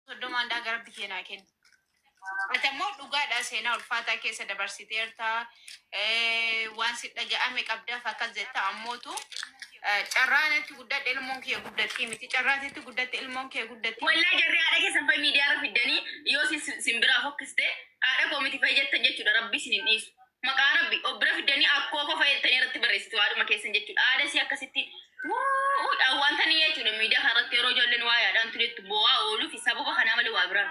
30 handaa gara rabbi kee naa kenna. Ati ammoo dhugaadha, seenaa ulfaataa keessa dabarsiteerta, waan si dhaga'ame qabdaaf akkas jetta. Ammootu carraa natti guddadhe ilmoon kee guddattii miti, carraa sitti guddatte ilmoon kee guddattii. Wallaahi jarri haadha keessan fa'i miidiyaa irra fiddanii yoo isin sin biraa fokkiste, haadha koo miti fa'i jettan jechuudha, rabbi isin hin dhiisu. Maqaa rabbi of bira fiddanii akkoo koo fa'i jettanii irratti barreessitu haadhuma keessan jechuudha. Haadha isii akkasitti wuu'uudhaan wanta ni jechuudha, miidiyaa kanarratti yeroo ijoolleen waa yaadaan turetti boo'aa ooluu fi sababa kanaa malee waa biraa.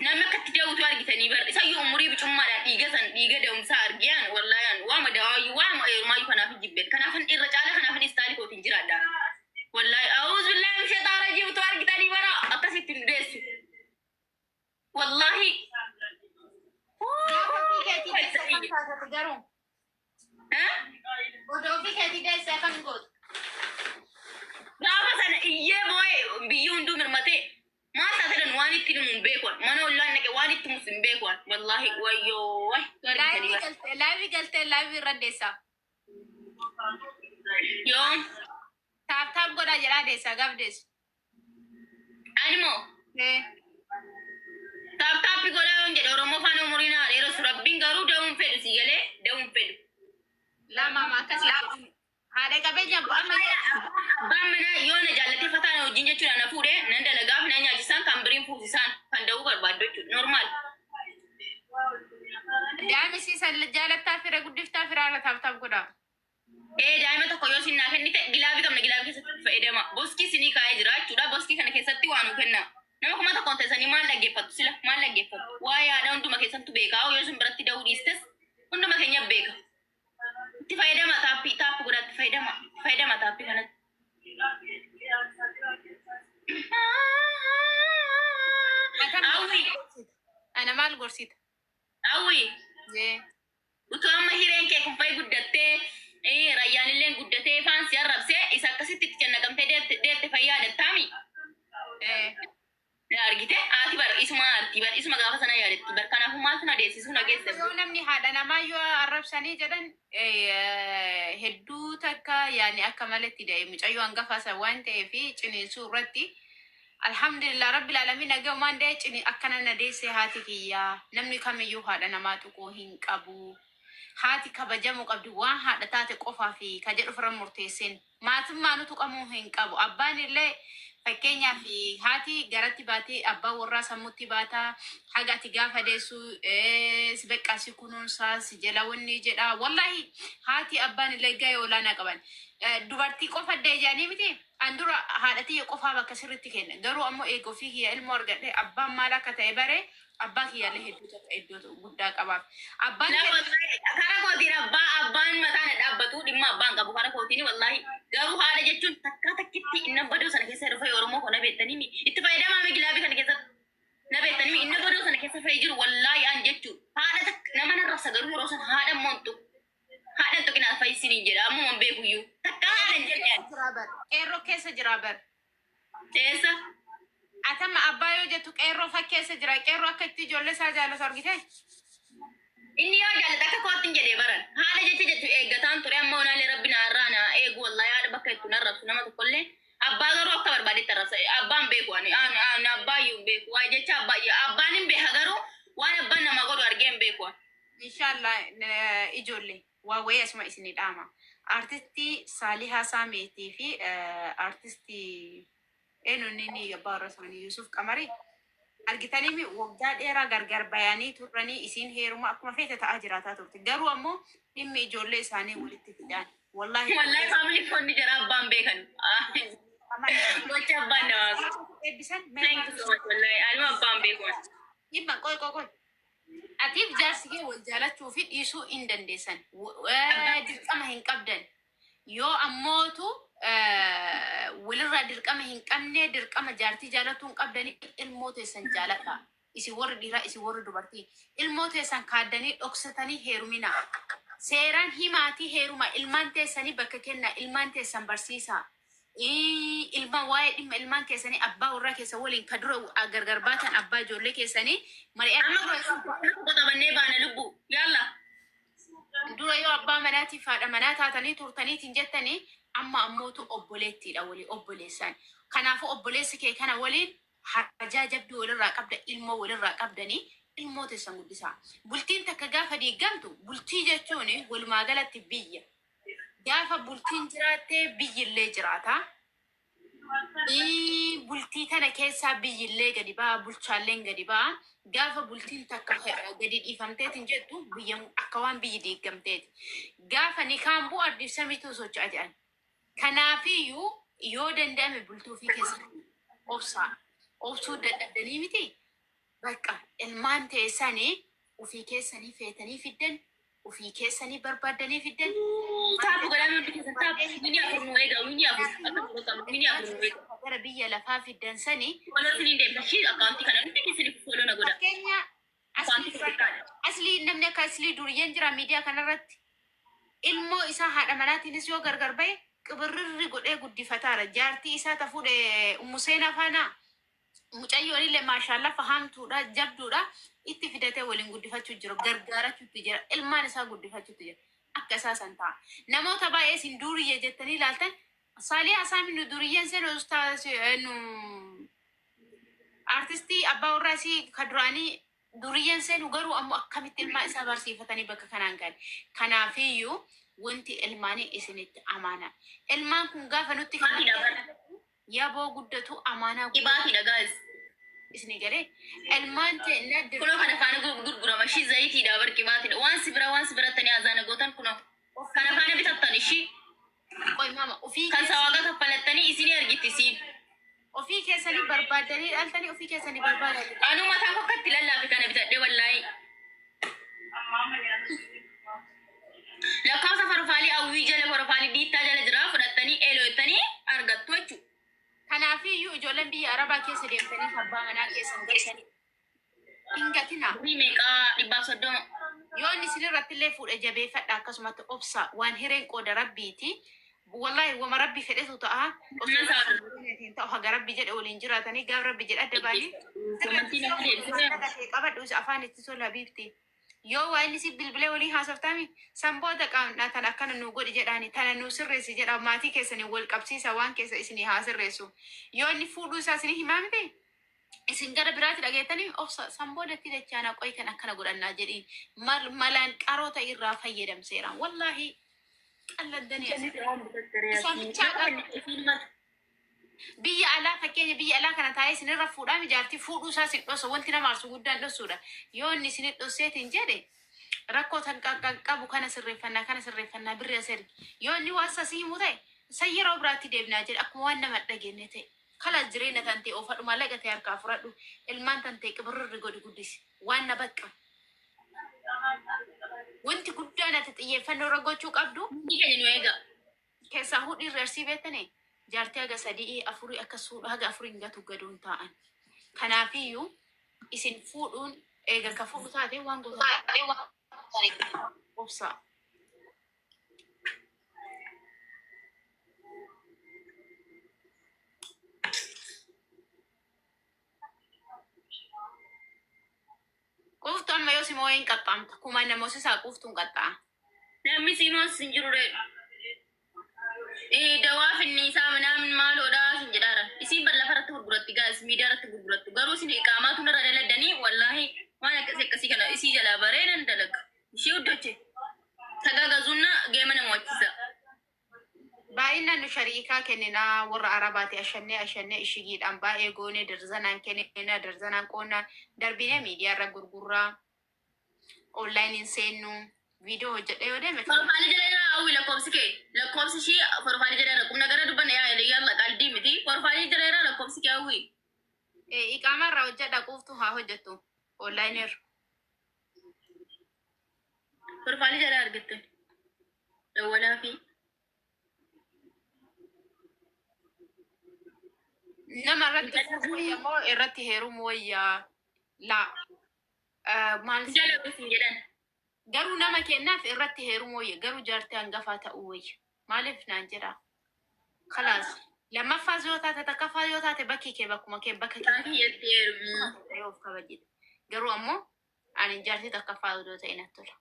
Namni akkatti da'uutu argitanii bar isayyuu umurii bicummaadhaan dhiiga san, dhiiga da'umsaa argiyaan, wallaayaan waama dawaayyuu waama heerumaayyuu kanaaf hin jibbeen, kanaafin irra caala, kanaafin style kootiin jiraadha. Wallaahi أعوذ بالله من الشيطان الرجيم utuu argitanii bara akkasitti nu deessu. Wallaahi. Gaafa ofii keetii deesse akkam taatati garuu? Odoo ofii keetii deesse akkam gootu? Gaafa sana iyyee boo'ee biyyi hunduu mirmatee maal taate waan itti himu hin beeku. Mana ollaan naqe waan itti himus hin beeku. Wallaahi wayyoo wayi. Live galtee, live galtee, live irra deessaa. Yoom? Tap tap godhaa jedhaa deessaa gaaf deessu. Animoo. Tap tap godhaa yoon jedhe, Oromoo faana umuriin haa dheeressu rabbiin, garuu da'uun fedhu, si galee da'uun fedhu. Lama akkasii haadha qabeenya amma. Abbaan manaa yoo na jaallatee fataa na wajjin jechuudha na fuudhee nan dalagaaf, na nyaachisaan, kan biriin fuusisaan kan da'uu barbaaddu jechuudha. Normal. Daa'imni siisan jaalattaa fira guddiftaa firaarra tap tap godhaa. Ee, daa'ima tokko yoo isin naa kennite, glove qabna, glove keessatti fayyadama. Boskii isinii kaa'ee jira jechuudha. Boskii kana keessatti waa nuu kenna. Nama 1000 teessanii maal dhaggeeffattu sila? Maal dhaggeeffattu? Waa'ee haadha hunduma keessattu beekaa, yoo isin biratti da'uu dhiistes hunduma keenya beeka. Itti fayyadama, tap tap godhaa, itti fayyadama. Itti fayyadama tap kanatti. Hawwi. Ana maal gorsita? Hawwi. Jee. Utuu amma hireen kee kun fa'i guddattee, rayyaan illee guddatee faan si arrabsee isa akkasitti itti cannaqamtee deette deette fayyaa yaadattaami. Na argite, haati bar isuma arti bar isuma gaafa sana yaadatti bar, kanaafuu maaltu na deessisuu na geesse. Yoo namni haadha namaa yoo arrabsanii jedhan, hedduu takka yaani akka malatti da'e mucayyoo hangafa san waan ta'eef ciniinsuu irratti, alhamdulillah rabbil alamin, nagaumaan da'e, cini akkana na deesse haati kiyyaa. Namni kamiyyuu haadha namaa tuquu hin qabu. Haati kabajamuu qabdi, waan haadha taate qofaa fi ka jedhu ofirra murteessin. Maatummaanu tuqamuu hin qabu. Abbaan illee, fakkeenyaaf, haati garatti baatee abbaan warraa sammuutti baataa haga ati gaafa deessu si beqqaa, si kunuunsaa, si jala wanni jedha. Wallahi haati abbaan illee gahee olaanaa qaban. Dubartii qofa deejanii miti. An dura haadha tiyya qofaa bakka sirriitti kenna. Garuu ammoo eega ofii kiyya ilmoo argadhe, abbaan maal akka ta'e bare, abbaa kiyyaallee hedduu takka iddoo guddaa qabaaf. Abbaan La wallahi kara kootiin abbaan mataa na dhaabbatu, dhimma abbaan qabu kara kootiin wallahi, garuu haadha jechuun takkaa takkitti inna badoo sana keessa dhufe. Oromoo koo, na beektanii itti fayyadamaa mi glove kana keessatti na beektanii inna badoo sana keessa fa'ee jiru. Wallahi an jechuun haadha takka nama narrabsa, garuu yeroo sana haadha immoo haadha tuqinaa fayyisiniin jedha, ammuma hin beekuyyuu takkaa haadha hin jenne ani. Jira bar. Qeerroo keessa jira bar. Eessa? Atama abbaa yoo jettu qeerroo fakkeessa jira. Qeerroo akka itti ijoollee isaa jaalatu argite? Inni yoo jaallata akka kootti hin jedhee baran. Haadha jecha jettu eeggataan ture, amma onaalee rabbi na irraa na eegu, wallahi haadha bakka itti narrabsu nama tokkollee. Abbaa garuu akka barbaadetti arrabsa. Abbaan beeku, ani ani abbaa iyyuu hin beeku. Waa jecha abbaa abbaan hin beeka, garuu waan abbaan namaa godhu argee hin beeku ani. Inshallah, ijoollee waa wayii asuma isinii dhaama. Artistii Saalihaa Saameetii fi artistii eenyuun inni abbaa warra isaanii Yusuf Qamarii argitanii waggaa dheeraa gargar bayanii turanii, isiin heeruma akkuma feete ta'aa jiraataa turte. Garuu ammoo dhimmi ijoollee isaanii walitti fidaan. Wallahi. Wallahi family foonni jara abbaan beekan. Gocha abbaan namaa godhu. Eebbisan. Thank you so much, wallahi anuma abbaan beeku ani. Dhimma qoy qoy qoy. Atiif jaarsi kee wal jaalachuu fi dhiisuu hin dandeessan. Dirqama hin qabdan. Yoo ammootu walirraa dirqama hin qabne, dirqama jaartii jaalatuu hin qabdanii, ilmoo teessan jaaladha. Isin warri dhiiraa, isin warri dubartii, ilmoo teessan kaaddanii dhoksatanii heeruminaa. Seeraan himaatii heeruma, ilmaan teessanii bakka kennaa, ilmaan teessan barsiisaa. Ilma waa'ee dhimma ilmaan keessanii abbaa warraa keessa waliin ka dura gargar baatan abbaa ijoollee keessanii mari'adha. Amma tokko qabannee baana lubbu. Yalla. Dura yoo abbaa manaatiif haadha manaa taatanii turtaniitiin jettanii, amma ammootu obboleettiidha walii obboleessaan. Kanaafuu obboleessi kee kana waliin Hajaa jabduu walirraa qabda, ilmoo walirraa qabdanii ilmoo teessan guddisaa. Bultiin takka gaafa diigamtu, bultii jechuun walumaa galatti biyya. Gaafa bultiin jiraattee biyyillee jiraata. Bultii tana keessaa biyyillee gadi ba'a, bulchaalleen gadi ba'a. Gaafa bultiin takka gadi dhiifamteetiin jettu biyya akka waan biyyi diigamteeti. Gaafa nikaan bu'u ardiif samiitu socho'a jedhan. Kanaafiyyuu yoo danda'ame bultuu ofii keessatti obsaa. Obsuu dadhabdanii miti. Bakka ilmaan teessanii ofii keessanii feetanii fiddan, ofii keessanii barbaaddanii fiddan. Tap godhaa hundi keessan, tap. Win 4 nu eega, win 4 akka dura qabnu, win 4 nu eega. Gara biyya lafaa fiddan sanii Follow isiniin deemta shi akkaawuntii kana hundi keessanii follow na godha. Fakkeenya Akkaawuntii Aslii, Aslii, namni akka Aslii duriyyeen jira miidiyaa kanarratti. Ilmoo isaa haadha manaatiinis yoo gargar bahe qibirrirri godhee guddifataara. Jaartii isaa ta fuudhe Ummu Seenaa faana mucayyoon illee maashaallaa fahamtuudha, jabduudha. Itti fidatee waliin guddifachuu jira, gargaarachuutti jira, ilmaan isaa guddifachuutti jira. Akka isaa san ta'a. Namoota baay'ee isin duriyyee jettanii ilaaltan, Saalii Hasaami nu duriyyeen seen ustaaz nu artistii abbaa warraa isii ka duraanii duriyyeen seenu, garuu ammoo akkamitti ilmaan isaa barsiifatanii bakka kanaan gahan. Kanaafiyyuu wanti ilmaanii isinitti amaana. Ilmaan kun gaafa nutti Qibaatiidha bara. Yaboo guddatu amaanaa guddatu. Qibaatiidha, guys. Isinii galee ilmaan ta'e Kunoo kana faana gurgurama ishii zayitiidha bar, qibaatiidha. Waan si bira waan si birattanii azaana gootan, kunoo. Kana faana bitattan ishii. Qoy maama ofii Kan sawaagaa kaffalattanii isinii argitti isiin. Ofii keessanii barbaadanii dhaltanii, ofii keessanii barbaadanii. Anuu mataan koo akkatti lallaafe kana bitadhe wallaahi. Lakkoofsa profile Hawwii jala, profile Diittaa jala jira, fudhattanii eeloo jettanii argattu jechuudha. Kanaafiyyuu ijoolleen biyya Arabaa keessa deemtanii abbaa manaa keessan galchanii hin gatinaa. Birrii meeqaa? 130. Yoo inni isinirratti illee fuudhe jabeeffadha, akkasumatti obsa, waan hireen qooda rabbiiti. Wallahi wama rabbi fedhetu ta'a. Osoo rabbi ta'u haga rabbi jedhe waliin jiraatanii gaaf rabbi jedhe adda baanii. Komantii nama deebisee. Qabadhu isa afaan itti tola habiibti. Yoo waa inni si bilbilee waliin haasoftami, san booda qaamna tan akkana nu godhi jedhaani, tana nu sirreessi jedha, maatii keessanii wal qabsiisa, waan keessa isinii haa sirreessu. Yoo inni fuudhuu isaa isinii himaa miti, isin gara biraatti dhageettanii obsa, san boodatti dachaana qoy kan akkana godhannaa jedhiin malaan qaroota irraa fayyadamseera. Wallaahi qalladdanii Isaan bichaa qabu. Biyya alaa, fakkeenya biyya alaa kana taa'ee isinirra fuudhaa mijaartii fuudhuu isaa isin dhossa, wanti nama aarsu guddaan dhossuudha. Yoo inni isin dhosseetiin jedhe rakkoo tan qabu kana sirreeffannaa, kana sirreeffannaa, birri as ergi. Yoo inni waan sasii himu ta'e san yeroo biraatti deebinaa jedhe, akkuma waan nama dhageenye ta'e. Kalaas jireenya tan ta'e oofadhu, maallaqa ta'e harkaa fudhadhu, ilmaan tan ta'e qibirrirri godhi guddisi. Waan na bakka. Wanti guddaan ati xiyyeeffannoo irra gochuu qabdu Hundi keenya nu eega. Keessaa hudhii arsii beektanii jaartii haga sadii afurii akka suudha haga afurii hin gatu gaduun taa'an. Kanaafiyyuu isin fuudhuun eega ka fuudhu taate waan goota obsaa. Quuftu amma yoo simoo hin qaxxaamta. Kumaan namoota quuftuun qaxxaa'a. Namni siinoo sin jiru re. Dawaa finniisaa minaamin maaloodha sin jedhaara. Isiin bar lafa irratti gurguratti, guys, miidiyaa irratti gurgurattu. Garuu isin qaamaatu narra daladdanii wallaahi waan akkasii akkasii kana isii jalaa bareedan dalaga. Ishee huddoche. Tagaagazuunna geema nama wachisa. Baay'inaan nu shariikaa kenninaa warra Arabaati, ashannee ashannee ishigiidhaan baay'ee goonee darzanaan kenninaa, darzanaan qoonnaa darbinee miidiyaa irra gurgurraa, onlaayiniin seennu, viidiyoo hojjedhee yoo deeme. Profile jala jira Hawwi, lakkoofsi kee. Lakkoofsi ishii profile jala jira. Qubna gara dubbanna yaa yalla qaldii miti. Profile jala jira lakkoofsi kee, Hawwi. Iqaamaa irraa hojjedha, quuftu haa hojjettu onlaayinii irra. Profile jala argatte. Dawwalaa fi. Nama irratti fuudhuu wayya moo irratti heerumuu wayyaa? Laa, maal Jala sin jedhan. Garuu nama kennaaf irratti heerumuu wayya, garuu jaartii hangafaa ta'uu wayya. Maaliif naan jedha? Kalaas lammaffaas yoo taate, takkaffaa yoo taate, bakki kee bakkuma kee bakka kee Taakii jettee heerumuu. Ta'ee of kabajite. Garuu ammoo ani jaartii takkaffaa odoo ta'e natti tola.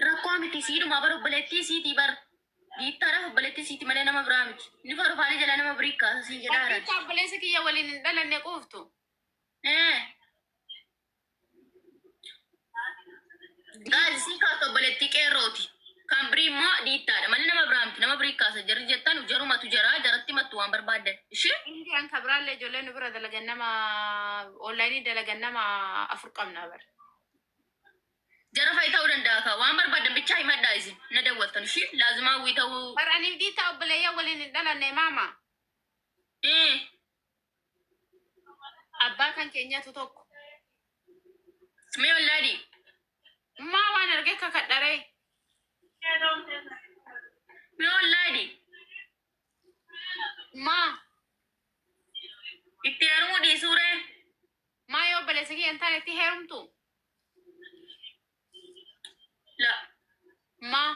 Rakkoo miti, siidhuma bar, obboleettii siitii bar. Diittaadhaaf obboleettii siiti malee nama biraa miti. Inni farfaalee jala nama birii kaasa siin jedhaa jiran. Diittaa obboleessa kiyya waliin hin dhalanne quuftu. Gaazisii kaasa obboleettii qeerrooti. Kan birii immoo diittaadha malee nama biraa miti. Nama birii kaasa jarri jettan jarumatu jaraa jaratti mattu waan barbaaddan. Ishee? Indiyaan kabiraallee ijoollee nu bira dalagan nama onlaayinii dalagan nama afur qabna bara. Jara fa'i ta'uu danda'a ka waan barbaaddan bichaa himadhaa isin na dawwattan ishee laazimaa wii ta'uu. Bara aniif diittaa obboleeyyan waliin hin dhalanne maama. Abbaa kan keenyatu tokko. Mee wallaadi. Maa waan argee kakadharee. Mee wallaadi. Maa Itti heerumuu dhiisuuree. maa yoo obboleessa kiyya hin taane itti heerumtu. La. Maa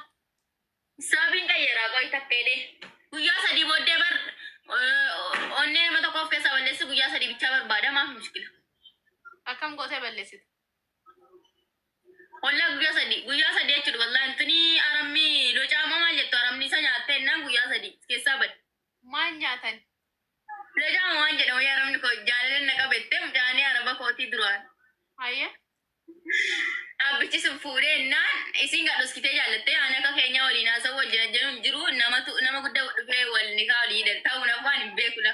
Sababiin qayyeraa qo'i takka jedhee. Guyyaa sadii booddee bar onnee nama tokko of keessaa balleessu guyyaa sadii bichaa barbaada maaf mushkila. Akkam gootee balleessite? Wallaa guyyaa sadii jechuudha wallaa intini arammi locaamoo maal jettu aramni isa nyaattee jennaan guyyaa sadii keessaa bade. Maal nyaatan? Locaamoo waan jedhamu yaa aramni koo jaalalleen na qabattee mucaanii araba kootii duraan. Hayyee. Dhaabbichi sun fuudhee jennaan isiin gadhoskitee jaallattee ani akka keenya waliin haasa'u wal jala hin jiru namatu nama guddaa dhufee wal ni kaa walii hidhan ta'uu naaf waan hin beekudha.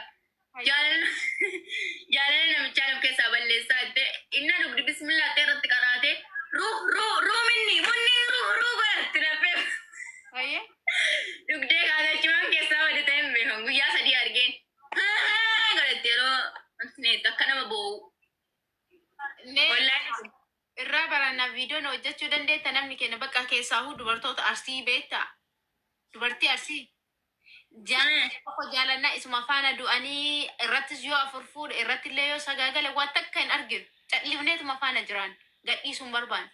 Jaalala namichaa nam keessaa balleessaa jettee inna dugdi bismillaa jettee irratti qaraatee ruu ruu ruu minni munni ruu ruu godhatti lafee Hayyee. dugdee kaanachumaan keessaa bade ta'e hin beekamu guyyaa sadii argeen godhatti yeroo akka nama boo'u. Mee Wallaahi. Irraa barannaa viidiyoon hojjechuu dandeetta namni keenya bakka keessaa dubartoota Arsii beektaa? Dubartii Arsii. Jaalala tokko jaalannaa isuma faana du'anii irrattis yoo afur fuudhe irratti illee yoo sagaagale waan takka hin arginu. Callifneetuma faana jiraan. Gadhiisuun barbaanne.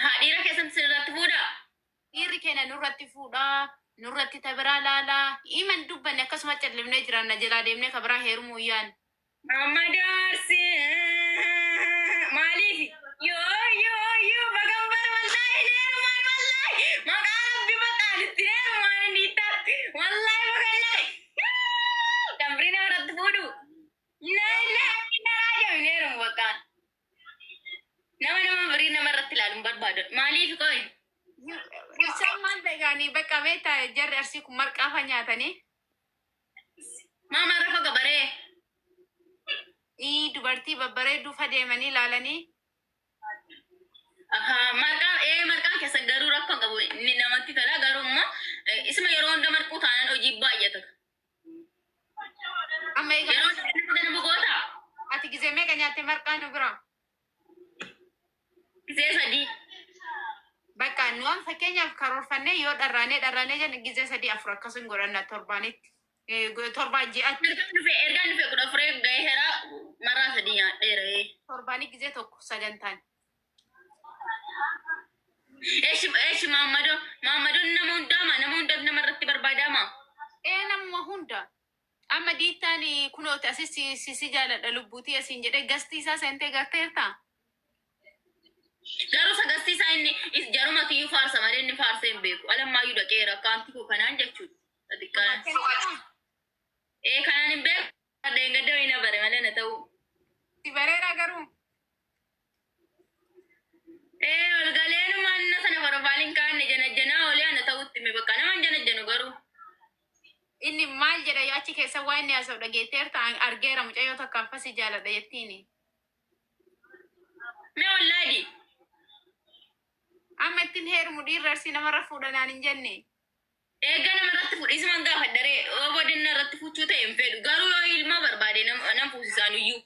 Haa dhiira keessatti sirratti fuudhaa? Dhiirri keenya nurratti fuudhaa, nurratti tabiraa laalaa, himan dubbanne akkasuma callifnee jiraanna jalaa deemnee kabiraa heerumuu yaan. Amma daarsi maaliif yoo yoo yoo bagambar wallahi neerumaan wallahi maqaa rabbi maqaan itti neerumaan inni ittaatti wallahi bagallee dambirii nama irratti fuudhu naa jedhu neerumu bakkaan nama nama birii nama irratti ilaalu hin barbaadu maaliif qoy. Isaan maal ta'anii bakka beektaa jarri Arsii kun marqaafa nyaatanii. Maama rafa gabaree. Ii dubartii babbareedduu fa deemanii ilaalanii. Ahaa, marqaan marqaan keessan garuu rakkoo qabu inni namatti tola garuu immoo isuma yeroo hunda marquu taanaan hojii baay'ata. Amma egaa Yeroo hunda nama goota. Ati gizee meeqa nyaatte marqaa nu bira? Gizee sadii. Bakka nu waan fakkeenyaaf karoorfannee yoo dharraanee dharraanee jenne gizee sadii afur akkasuma godhanna torbaanitti. Torbaan ji'atti. Ergaan dhufee 14 gaheera maraa sadii nyaadheera. Torbaanii gizee tokko sagantaan. Eeshi eeshi maammadoo maammadoon nama hundaama nama hundaaf nama irratti barbaadama. Ee namuma hunda. Amma diittaan kunooti asis si si jaaladha lubbuutii asiin jedhee gastii isaa seentee garteertaa? Garuu sagastii isaa inni jarumatu iyyuu faarsa malee inni faarsee hin beeku. Alammaayyuu dhaqeera akkaanti koo kanaan jechuudha. Xixiqqaan. Ee kanaan hin beeku. Dheengadda wayii na bare malee na ta'u. Si bareedaa garuu. Ee ol galeenuma anna sana profaaliin kaanne jana olee ana ta'utti hime bakka nama hin janajjanu garuu. Inni maal jedha yoo achi keessa waa inni haasa'u dhageetteerta argeera mucayyoo tokko anfasi jaaladha jettiini. Mee wallaadi. Amma ittiin heerumu dhiirri Arsii namarra fuudhanaan hin jenne. Eeggaa nama irratti fuudhi isuman gaafadharee yoo boodinna irratti fuuchuu ta'e hin fedhu garuu yoo ilma barbaade nam fuusisaan iyyuu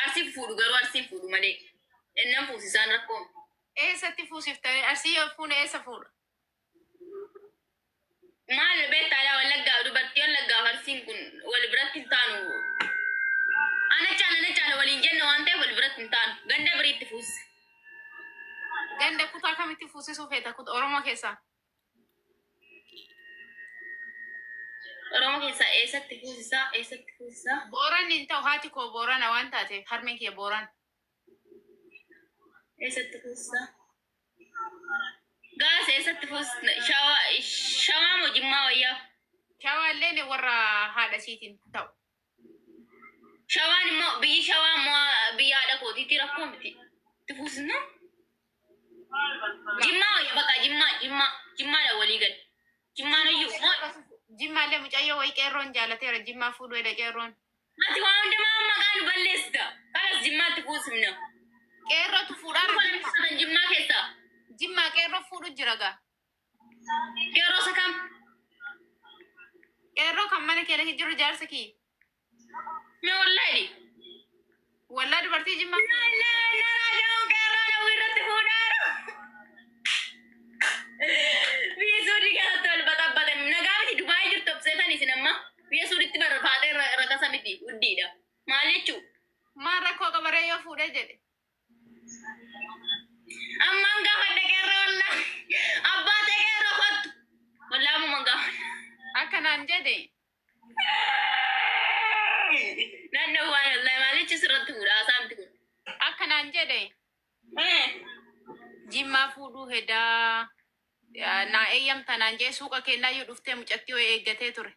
Arsiin fuudhu garuu Arsiin fuudhu malee nam fuusisaan rakkoo. Eessatti fuusiftanii Arsii yoo fuune eessa fuudha? Maal beektaadha Wallaggaa dubartii Wallaggaa Arsiin kun wal biratti hin taanu. Ana caala ana caala waliin jenna waan ta'eef wal biratti hin taanu ganda biriitti fuusise. Ganda kutaa kamitti fuusisuu feeta kutaa Oromoo keessaa? Oromoo keessaa eessatti fuusisaa eessatti fuusisaa? Booranni hin ta'u haati koo Boorana waan taateef harmeen kiyya Boorana. Eessatti fuusisaa? Gaas eessatti fuusna? Shawaa shawaa moo Jimmaa wayyaa? Shawaalleen warra haadha isiitiin ta'u. Shawaan immoo biyyi shawaa immoo biyya haadha kootiitti rakkoo miti. Itti fuusna? Jimmaa wayya bakka Jimmaa Jimmaa Jimmaadha walii gal. Jimmaan iyyuu moo Jimmaallee mucayyoo wayii qeerroon jaalateera. Jimmaa fuudhuu edha qeerroon. Ati waan hundumaa maqaa nu balleessita. Kanas Jimmaatti fuusifna. Qeerrootu fuudhaara Kun Jimmaa. kan Jimmaa keessaa. Jimmaa qeerroo fuudhu jira gaa. Qeerroo isa kam? Qeerroo kan mana keenya jiru jaarsa kiyya. Mee wallaahi. Wallaa dubartii Jimmaa. Biyya Suudii keessatti wal baxabbatan. Nagaa miti Dubaayii jirtu obseetan isin amma. Biyya Suudiitti barbaadee rakasa miti uddiidha. Maal jechuu? Maal rakkoo qabaree yoo fuudhee jedhe. Ammaan gaafadhe qeerroo wallaa. Abbaa ta'e qeerroo kottu. Wallaa ammumaan gaafadhe. Akkanaan jedhe. Naannoo waan wallaahi maal jechuun sirratti fuudha haasaa miti kun. Akkanaan jedhe. Jimmaa fuudhuu hedaa. Naa eeyyamta naan jee suuqa kennaayyuu dhuftee mucattii wayii eeggatee ture.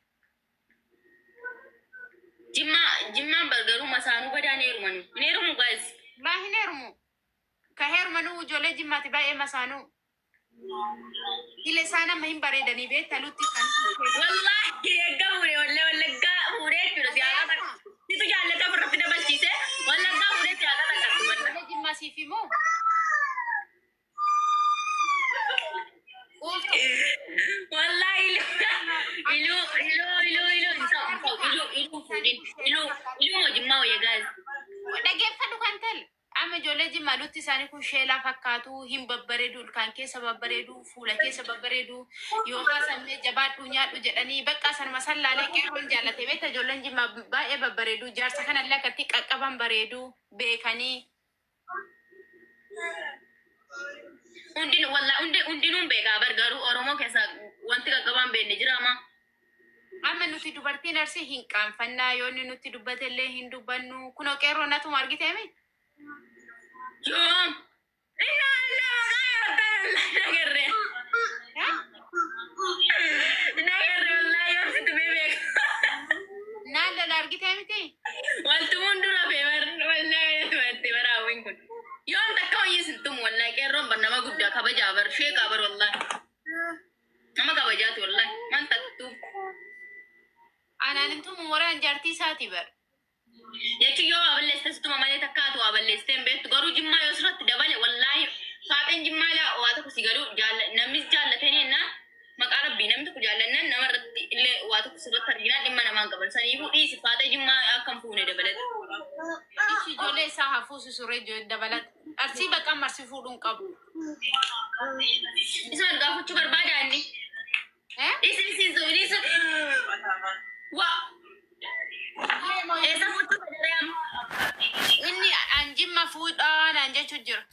Jimmaa Jimmaan bargaruu masaanuu badaan heerumanu. Hin heerumu guys. Maa hin heerumu. Ka heerumanuu ijoollee Jimmaati baay'ee masaanuu. Ile isaan amma hin bareedanii beekta lutti isaanii. Wallaahi eegga fuudhee wallee wallaggaa fuudhee jechuudha siyaasa takka. Situ jaallata ofirratti dabalchiise wallaggaa fuudhee siyaasa takka. Ijoollee Jimmaa siif himu. Quuftu. Wallaahi iluu iluu iluu iluu hin ta'u hin ta'u iluu iluu fuudhin iluu iluu moo Jimmaa wayya guys. Dhageeffadhu kan ta'e. Amma ijoollee Jimmaa lutti isaanii kun sheelaa fakkaatu hin babbareedu, ilkaan keessa babbareedu, fuula keessa babbareedu, yookaan sammee jabaadhu nyaadhu jedhanii bakka sanuma sallaalee qeerroon jaallate beekta ijoolleen Jimmaa baay'ee babbareedu, jaarsa kanallee akkatti qaqqaban bareedu beekanii. Hundinuu wallaahi hundi hundinuun beekaa bar garuu Oromoo keessaa wanti qaqqabaan beekne jira maa. Amma nuti dubartiin Arsii hin qaanfannaa yoo inni nutti dubbatellee hin dubbannu kunoo qeerroon natuma argiteemi. Yoom? Innaa illaa maqaa yoottan nagarre. Nagarre wallaahi yoom sitti beebeeka. Naan lola argitee miti? Waltumuun dura feebar wallaahi itti baraawwiin kun. Yoom takka wayii sin tumu wallaahi qeerroon bar nama guddaa kabajaa bar sheeqaa bar wallaahi. Nama kabajaati wallaahi man taktu. Anaan hin tumu waraan jaartii isaati bar. Jechuun yoo waa balleessite situma malee takkaatu waa balleessite hin beektu garuu Jimmaa yoo sirratti dabale wallaahi faaxeen Jimmaa laa waa tokko si galuu namnis jaallatee jennaan maqaa rabbii namni tokko jaallannaan nama irratti illee waa tokko sirratti arginaan dhimma namaan qaban saniifuu dhiisi faaxee Jimmaa akka hin fuune dabalata. Ishi ijoollee isaa haa fuusisu ree dabalata. Arsii bakka marsi fuudhuun qabu. Isaan gaafachuu barbaada inni. Eh? Dhiisi dhiisi dhiisi. Waa eessa fuuchuu fedha amma? Inni an Jimma fuudhaa naan jechuu jira.